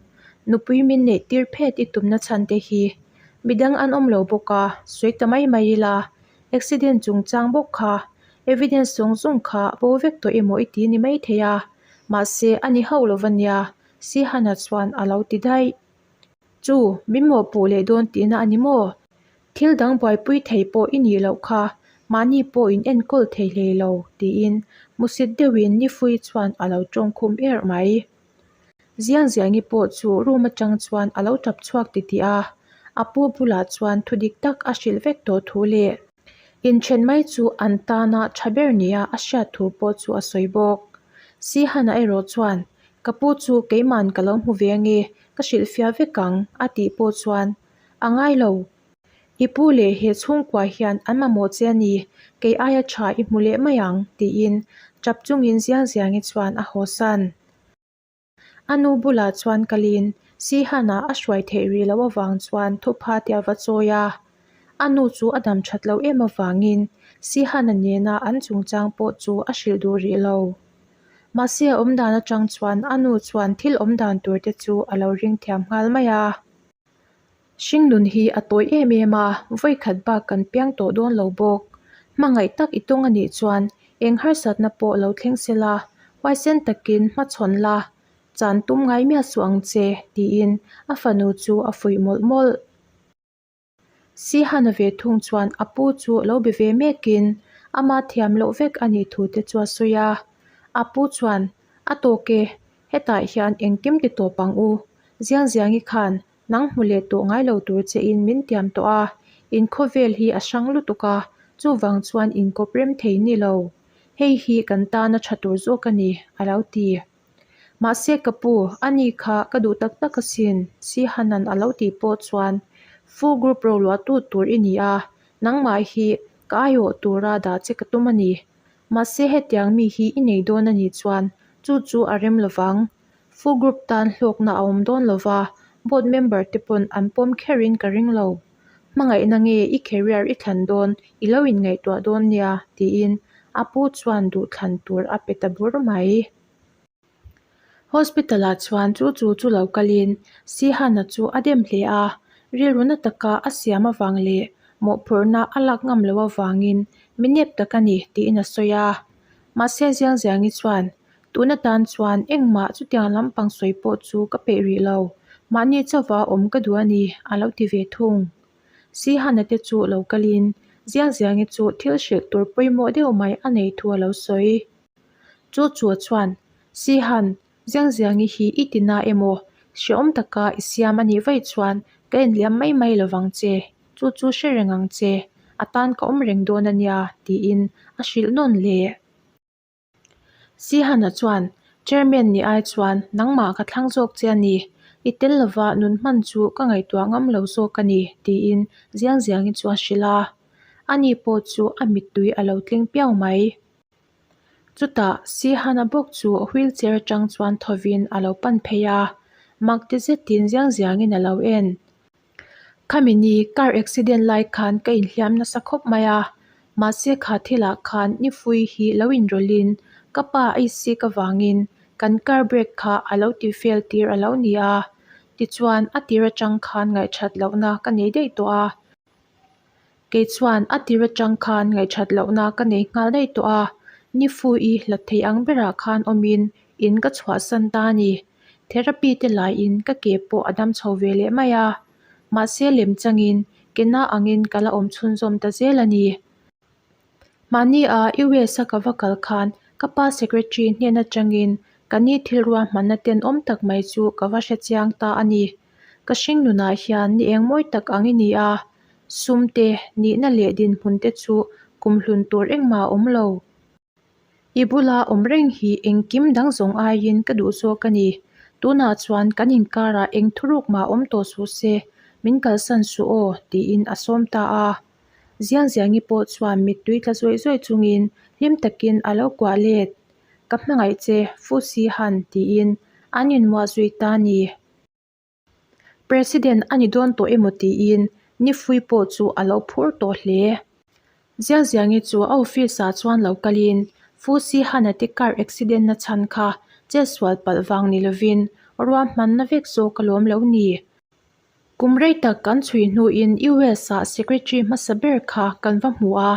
Nupui min neih tir phet i tumna chhan te hi midang an awm lo bawk a, sawi ta mai mai ila accident chungchang bawk kha evidence zawng zawng kha bo vek tawh emaw i ti ni mai thei a, mahse a ni hauh lo va nia, Sihana chuan a lo ti daih. Chu, min mawhpuh leh dawn tihna a ni maw? Thil dang buaipui thei pawh i nih loh kha, mahni pawh in enkawl thei hlei lo, tiin musit deuhin Nifui chuan a lo tawngkhum erh mai. Ziangziangi pawh chu room atang chuan a lo tap chhuak titih a, a pu bulah chuan thu dik tak a hrilh vek tawh thu leh inthen mai chu an tana tha ber nia a hriat thu pawh chu a sawi bawk. Sihana erawh chuan, Ka pu chu keiman ka lo hmu ve ange, ka hrilhfiah vek ang, a tih pawh chuan A ngai lo. I pu leh he chhungkua hian an mamawh che a ni, kei aia tha i hmu leh mai ang, tiin tap chungin Ziangziangi chuan a hawsan. A nu bulah chuan kalin Sihana a hruai theih rih loh avang chuan thupha te a va chawi a. A nu chu a dam that loh em avangin Sihana nena an chungchang pawh chu a hrilh duh rih lo. Mahse a awmdan atang chuan a nu chuan thil awmdan tur te chu a lo ring thiam nghal mai a. Hringnun hi a tawi em em a, vawikhat bak kan piang tawh dawn lo bawk. Hmangaih tak i tawng a nih chuan eng harsatna pawh lo thleng se la, huaisen takin hmachhawn la, chan tum ngai miah suh ang che, tiin a fanu chu a fuih mawlh mawlh. Sihana ve thung chuan a pu chu lo be ve mekin ama thiam loh vek a nih thu te chu a sawi a. A pu chuan, A tawk e, hetah hian engkim ti tawp ang u. Ziangziangi khan nang hmu leh tawh ngai lo tur che in min tiam tawh a, in khawvel hi a hrang lutuk a, chuvang chuan inkawp rem thei ni lo. Hei hi kan tana tha tur zawk a ni, a lo ti. Mahse ka pu, ani kha ka duh tak tak asin, Sihanan a lo tih pawh chuan Fu Group roluahtu tur i ni a, Nangmah hi ka aiawh tura dah che ka tum a ni. Mahse hetiang mi hi i nei dawn a nih chuan chu chu a rem lovang. Fu Group tan hlawkna a awm dawn lova, board member te pawn an pawm kherin ka ring lo. Hmangaihna nge i career i thlan dawn i lo inngaihtuah dawn nia tiin a pu chuan duhthlan tur a pe ta bur mai. Hospital ah chuan chu chu chu lo kalin Sihana chu a dem hle a, rilru na taka a siam avang leh mawhphurhna a lak ngam loh avangin mi nep tak a ni tiin a sawi a. Mahse Ziangziangi chuan tun atan chuan engmah chutiang lampang sawi pawh chu ka peih rih lo, mahni chauva awm ka duh a ni a lo ti ve thung. Sihana te chu lo kalin Ziangziangi chu thil hrilh tur pawimawh deuh mai a nei thu a lo sawi. Chu chu chuan, Sihan, Ziangziangi hi i ti na emaw? Hrehawm taka i siam a nih vaih chuan ka enliam mai mai lovang che, chu chu hre reng ang che, a tan ka awm reng dawn a nia, tiin a hrilh nawn leh. Sihana chuan, Chairman nih ai chuan nangmah ka thlang zawk che a ni, i tel lova nun hman chu ka ngaihtuah ngam lo zawk a ni, tiin Ziangziangi chu a hrilh a. Ani pawh chu a mittui a lo tling piau mai. Chutah Sihana bawk chu wheelchair atang chuan thovin a lo pan phei a, mak ti zetin ziang ziangin a lo en. Khami ni car accident lai khan ka inhliam nasa khawp mai a, mahse kha thilah khan nifui hi lo inrawlhin ka pa a isik avangin kan car brake kha a lo ti fail tir a lo ni a, tichuan a tir atang khan ngaihthat lohna ka nei daih tawh a. Kei chuan a tir atang khan ngaihthat lohna ka nei nghal daih tawh a, Nifu-i hlat thei ang berah khan awmin in ka chhuahsan ta a ni. Therapy te laiin ka ke pawh a dam chho ve leh mai a, mahse lem changin ke na angin ka la awm chhunzawm ta zel a ni. Mahni a US a ka va kal khan ka pa secretary hnen atangin ka ni thil ruahmanna tenawm tak mai chu ka va hrechiang ta a ni. Ka hring nunah hian ni eng mawi tak ang i ni a, sum te, nihna leh dinhmun te chu kumhlun tur engmah a awm lo. I bula awm reng hi engkim dang zawng aiin ka duh zawk a ni. Tunah chuan kan inkarah eng thuruk mah awm tawh suh se, min kalsan suh aw, tiin a sawm ta a. Ziangziangi pawh chuan mittui tla zawih zawih chungin hlim takin a lo kuah let. Ka hmangaih che, Fu Sihan, tiin an inmuah zui ta a ni. President a ni dawn tawh emaw tiin Nifui pawh chu a lo phur tawh hle. Ziangziangi chu a office ah chuan lo kalin Fu Sihana te car accident na chhan kha chetsual palh vang ni lovin ruahmanna vek zawk a lawm lo ni. Kum rei tak kan chhui hnuin US ah secretary hmasa ber kha kan va hmu a,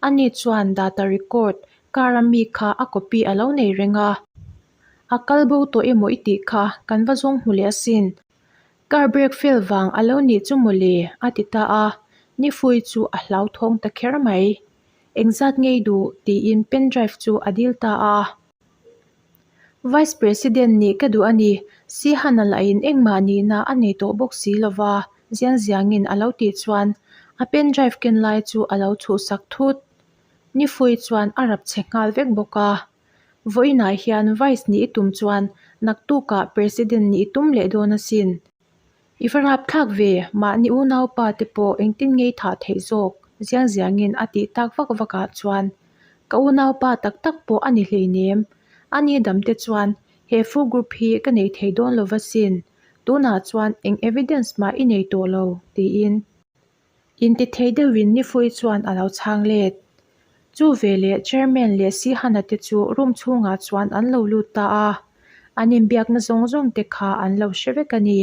ani chuan data record car a mi kha a copy a lo nei reng a. A kal bo tawh emaw i tih kha kan va zawng hmu leh asin. Car brake fail vang a lo nih chu mawle a ti ta a, Nifui chu a hlauthawng ta kher mai. Engzat ngei duh tiin pen drive chu a dil ta a. Vice President nih ka duh a ni, Sihana lahin engmah nihna a nei tawh bawk si lova ziang ziangin a lo tih chuan a pen drive ken lai chu a lo chhuhsak thut. Nifui chuan a rap chhe nghal vek bawk a. Vawiinah hian Vice nih i tum chuan naktukah President nih i tum leh dawn asin. I va rapthlak ve, mahni unaupa te pawh engtin ngei thah theih zawk ziang ziangin a tih tak vak vakah chuan ka unaupa tak tak pawh a ni hleinem. Ani damte chuan he full group hi ka nei thei dawn lo va sin, tunah chuan eng evidence mah i nei tawh lo tiin Intithei deuhin Nifui chuan a lo chhang let. Chu veleh Chairman leh Sihana te chu room chhungah chuan an lo lut ta a, an inbiakna zawng zawng te kha an lo hre vek a ni.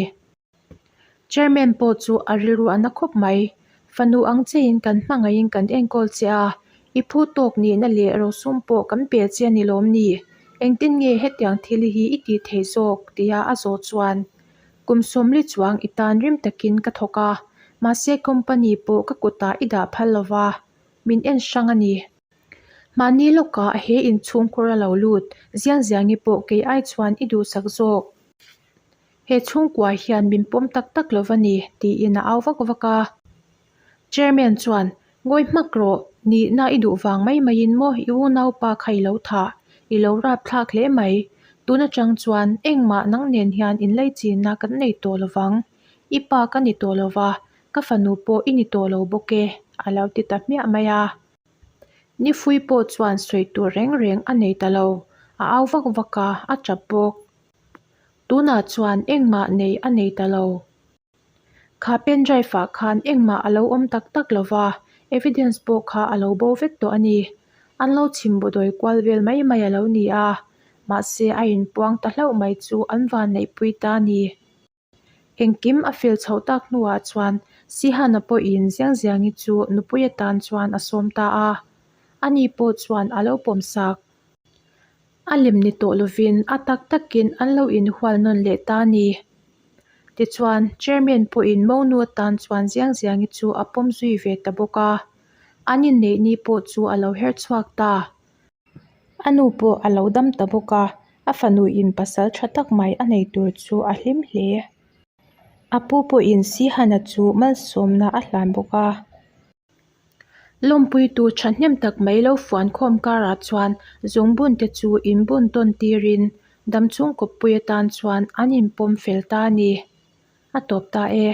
Chairman pawh chu a rilru a na khawp mai, Fanu ang chein kan hmangaihin kan enkawl che a, i phu tawk nihna leh rosum pawh kan pe che a ni lawm ni? Engtin nge hetiang thil hi i tih theih zawk? tia a zawh chuan Kum sawmli chuang i tan rim takin ka thawk a, mahse company pawh ka kutah i dah phal lo va, min en hrang a ni. Mahni lawkah he inchhungkhur a lo lut, ziang ziangi pawh kei ai chuan i duhsak zawk. He chhungkua hian min pawm tak tak lo va ni, tiin a au vak vak a. Chairman chuan, Ngawi hmak rawh, nihna i duh vang mai maiin maw i unaupa kha i lo thah, i lo rapthlak hle mai. Tun atang chuan engmah nang nen hian inlaichinna kan nei tawh lovang. I pa ka ni tawh lova, ka fanu pawh i ni tawh lo bawk e, a lo ti ta hmiah mai a. Nifui pawh chuan sawi tur reng reng a nei ta lo, a au vak vak a, a tap bawk. Tunah chuan engmah nei a nei ta lo. Kha pen drive ah khan engmah a lo awm tak tak lo va, evidence pawh kha a lo bo vek tawh a ni. An lo chhim bawdawi kual vel mai mai a lo ni a, mahse a inpuang ta hlauh mai chu an vanneihpui ta a ni. Engkim a fel chhoh tak hnuah chuan Sihana pawhin Ziang Ziangi chu nupui atan chuan a sawm ta a, ani pawh chuan a lo pawm sak. A lem ni tawh lovin a tak takin an lo inhual nawn leh ta a ni. Tichuan, Chairman pawhin monu atan chuan Ziang Ziangi chu a pawm zui ve ta bawk a, an inneih ni pawh chu a lo her chhuak ta. A nu pawh a lo dam ta bawk a, a fanuin pasal tha tak mai a nei tur chu a hlim hle. A pu pawhin Sihana chu malsawmna a hlan bawk a. Lawmpuitu thahnem tak mai lo fuan khawm karah chuan zungbun te chu inbun tawn tirin damchhung kawppui atan chuan an inpawm fel ta a ni. A tawp ta e.